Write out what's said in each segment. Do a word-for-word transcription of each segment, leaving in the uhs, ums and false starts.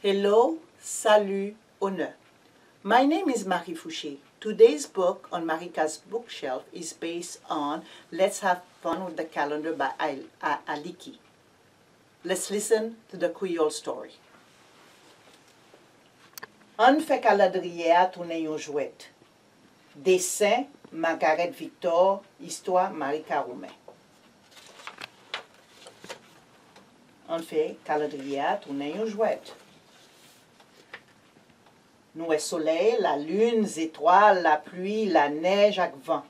Hello, salut, onè. My name is Marie Fouché. Today's book on Marika's bookshelf is based on Let's Have Fun with the Calendar by Al- A- Aliki. Let's listen to the Creole story. Ann fè kalandriye a tounen yon jwèt. Desen, Margareth Victor, istwa, Marika Roumen. Ann fè kalandriye a tounen yon jwèt. Nou wè solèy, lalin, zetwal, lapli, lanèj ak van.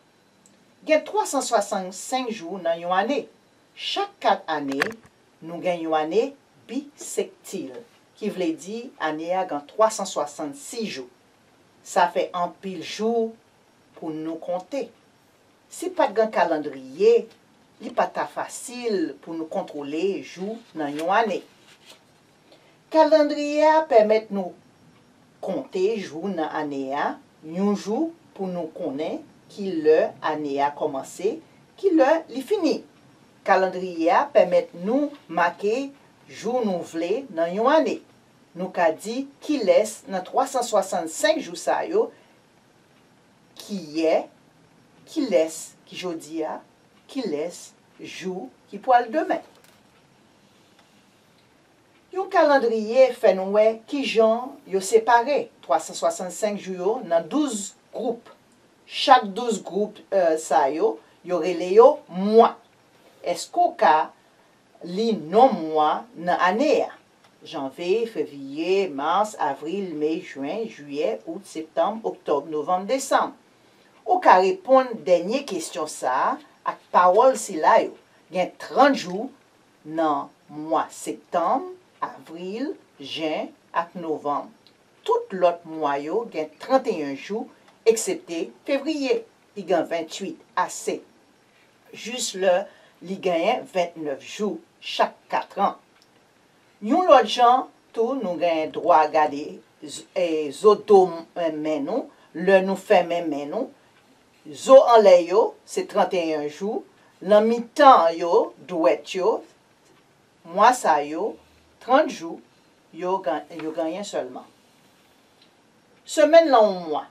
Gen twa san swasannsenk jou nan yon ane. Chak kat ane, nou gen yon ane bisektil, ki vle di ane a gen twa san swasannsis jou. Sa fè anpil jou pou nou konte. Si pa t gen kalandriye, li pa ta fasil pou nou kontwole jou nan yon ane. Kalandriye a pèmèt nou konte jou nan ane a, yon jou pou nou konnen ki lè ane a kòmanse, ki lè li fini. Kalandriye a pèmèt nou make jou nou vle nan yon ane. Nou ka di kilès nan twa san swasannsenk jou sa yo ki yè, kilès ki jodi a, kilès jou ki pral demen. Yon kalandriye fè nou wè kijan yo separe twa san swasannsenk jou yo nan douz gwoup. Chak douz gwoup, eh, sa yo, yo rele yo mwa. Èske w ka li non mwa nan ane a? Janvye, fevriye, mas, avril, me, jen, jiyè, out, septanm, oktòb, novanm, desanm. Ou ka reponn dènye kesyon sa a ak pawòl sila yo: Gen trant jou nan mwa septanm, avril, jen ak novanm. Tout lòt mwa yo gen tranteyen jou, eksepte fevriye, ki gen venntuit ase, jis lè li genyen ventnèf jou chak katran. Yon lòt jan tou, nou gen dwa gade z- e, zo do m- men nou lè nou fèmen men nou. Zo anlè yo se tranteyen jou, nan mitan yo, dwèt yo, mwa sa yo, trant jou, yo, gan- yo genyen sèlman. Semèn lan yon mwa.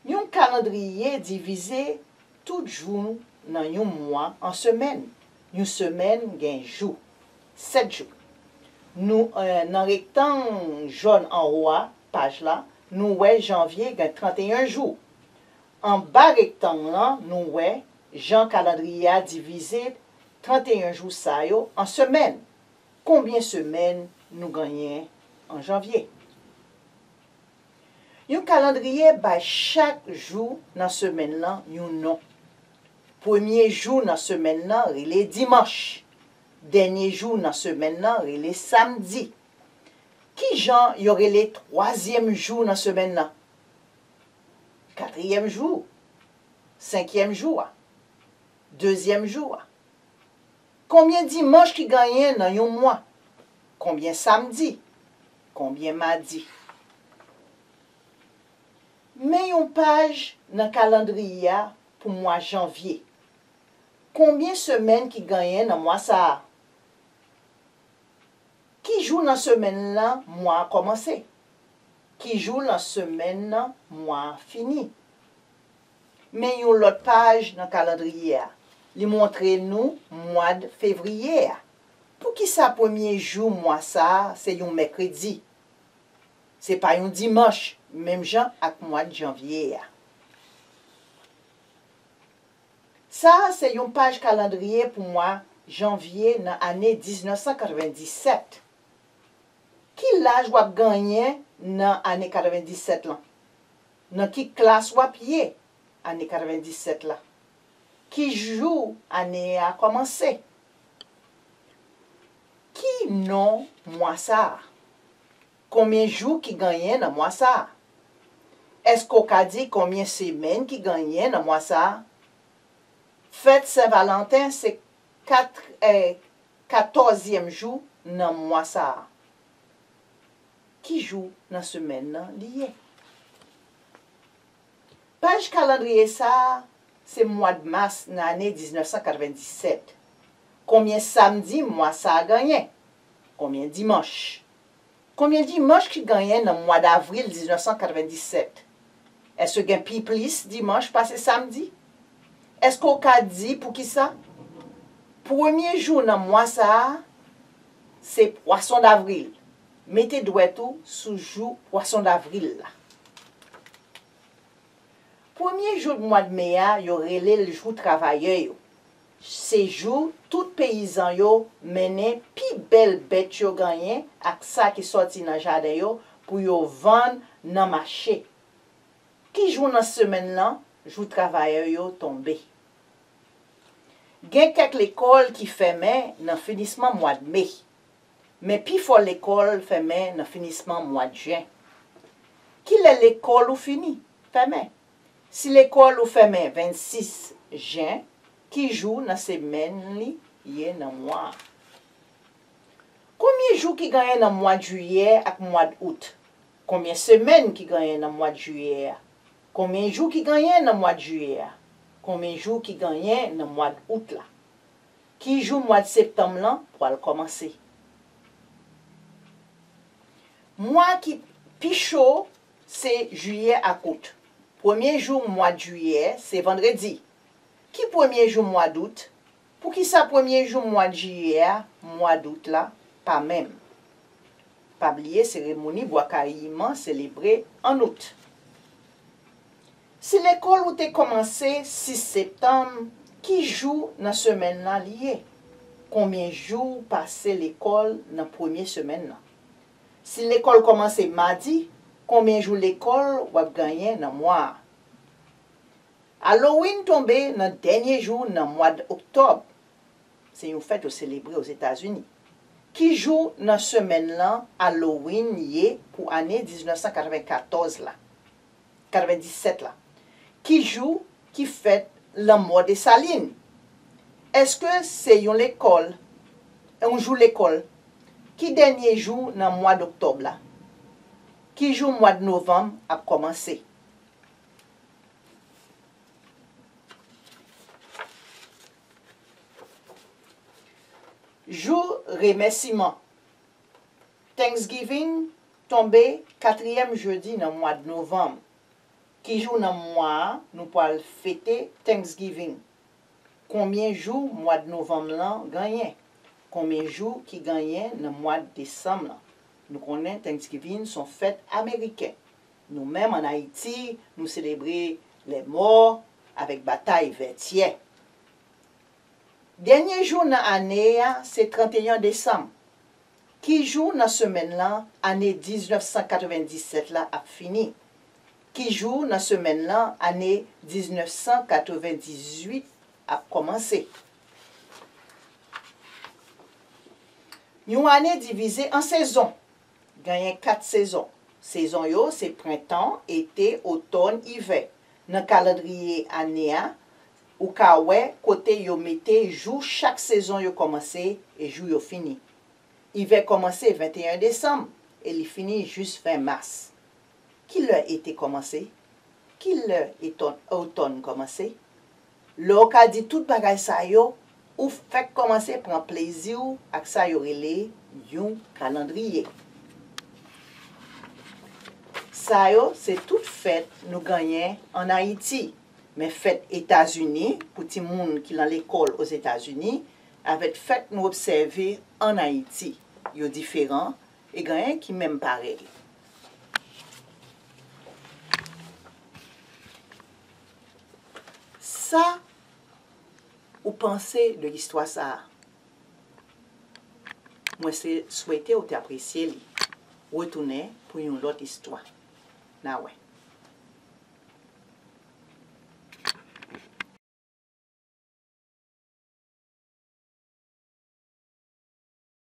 Yon kalandriye divize tout jou nan yon mwa an semèn. Yon semèn gen jou, sèt jou. Nou, eh, nan rektang jòn anwo a paj la, nou wè janvye gen tranteyen jou. Anba rektang lan, nou wè jan kalandriye a divize tranteyen jou sa yo an semèn. Konbyen semèn nou genyen an janvye? Yon kalandriye bay chak jou nan semèn lan yon non. Premye jou nan semèn lan rele dimanch. Dènye jou nan semèn lan rele samdi. Ki jan yo rele twazyèm jou nan semèn lan? Katriyèm jou, senkyèm jou a, dezyèm jou a. Konbyen dimanch ki genyen nan yon mwa? Konbyen samdi? Konbyen madi? Men yon paj nan kalandriye a pou mwa janvye. Konbyen semèn ki genyen nan mwa sa a? Ki jou nan semèn lan mwa a kòmanse? Ki jou nan semèn nan mwa a fini? Men yon lòt paj nan kalandriye a. Li montre nou mwad fevriye a. Poukisa premye jou mwa sa a se yon mèkredi? Se pa yon dimanch, menm jan ak mwad janvye a. Sa a se yon paj kalandriye pou mwa janvye nan ane diznèf san katrevenndisèt. Ki laj w ap genyen nan ane katrevenndisèt lan? Nan ki klas w ap ye ane katrevenndisèt la? Ki jou ane a kòmanse? Ki non mwa sa a? Konbyen jou ki genyen nan mwa sa a? Èske w ka di konbyen semèn ki genyen nan mwa sa a? Fèt Sen Valanten se kat, eh, katòzyèm jou nan mwa sa a. Ki jou nan semèn nan li ye? Paj kalandriye sa a se mwad mas nan ane diznèf san katrevenndisèt. Konbyen samdi mwa sa a genyen? Konbyen dimanch? Konbyen dimanch ki genyen nan mwa davril diznèf san katrevenndisèt? Èske gen pi plis dimanch pase samdi? Èske w ka di poukisa? Premye jou nan mwa sa a se pwason davril. Mete dwèt ou sou jou pwason davril la. Premye jou mwa d me a, yo rele l jou travayè yo. Se jou tout peyizan yo mennen pi bèl bèt yo genyen ak sa ki sòti nan jaden yo pou yo vann nan mache. Ki jou nan semèn lan jou travayè yo tonbe? Gen kèk lekòl ki fèmen nan finisman mwa d me. Men pifò lekòl fèmen nan finisman mwa d jen. Kilè lekòl ou fini, fèmen? Si lekòl ou fèmen vennsis jen, ki jou nan semèn li ye nan mwa a? Konbyen jou ki genyen nan mwa d jiyè ak mwa d out? Konbyen semèn ki genyen nan mwa d jiyè a? Konbyen jou ki genyen nan mwa d jiyè a? Konbyen jou ki genyen nan mwa d out la? Ki jou mwa d septanm lan pwal kòmanse? Mwa ki pi cho se jiyè ak out. Premye jou mwa d jiyè se vandredi. Ki premye jou mwa d out? Poukisa premye jou mwa d jiyè a, mwa d out la, pa menm? Pa bliye seremoni Bwa Kayiman selebre ann out. Si lekòl ou te kòmanse sis septanm, ki jou nan semèn lan li ye? Konbyen jou w pase lekòl nan premye semèn lan? Si lekòl kòmanse madi, konbyen jou lekòl w ap genyen nan mwa a? Halloween tonbe nan dènye jou nan mwa d oktòb. Se yon fèt yo selebre Ozetazini. Ki jou nan semèn lan Halloween ye pou ane diznèf san katrevenkatòz la? Katrevendisèt la? Ki jou ki fèt lanmò Desalin? Èske se yon lekòl, yon jou lekòl? Ki dènye jou nan mwa d oktòb la? Ki jou mwa d novanm ap kòmanse? Jou remèsiman. Thanksgiving tonbe katriyèm jedi nan mwa d novanm. Ki jou nan mwa a nou pral fete Thanksgiving? Konbyen jou mwa d novanm lan genyen? Konbyen jou ki genyen nan mwa d desanm lan? Nou konnen Thanksgiving se yon fèt ameriken. Nou menm ann Ayiti, nou selebre lèmò avèk batay Vètyè. Dènye jou nan ane a se tranteyen desanm. Ki jou nan semèn lan ane diznèf san katrevendisèt la ap fini? Ki jou nan semèn lan ane diznèf san katrevendizuit ap kòmanse? Yon ane divize an sezon. Genyen kat sezon. Sezon yo se prentan, ete, otòn, ivè. Nan kalandriye ane a, ou ka wè kote yo mete jou chak sezon yo kòmanse e jou yo fini. Ivè kòmanse venteyen desanm e li fini jis ven mas. Kilè ete kòmanse? Kilè etòn, otòn kòmanse? Lè w ka di tout bagay sa yo, ou fèk kòmanse pran plezi w ak sa yo rele yon kalandriye. Sa yo se tout fèt nou genyen ann Ayiti. Men fèt Etazini, pou timoun ki nan lekòl Ozetazini, avèk fèt nou obsève ann Ayiti, yo diferan e genyen ki menm parèy. Sa ou panse de istwa sa a? Mwen se swete ou te apresye li. Retounen pou yon lòt istwa. N a wè.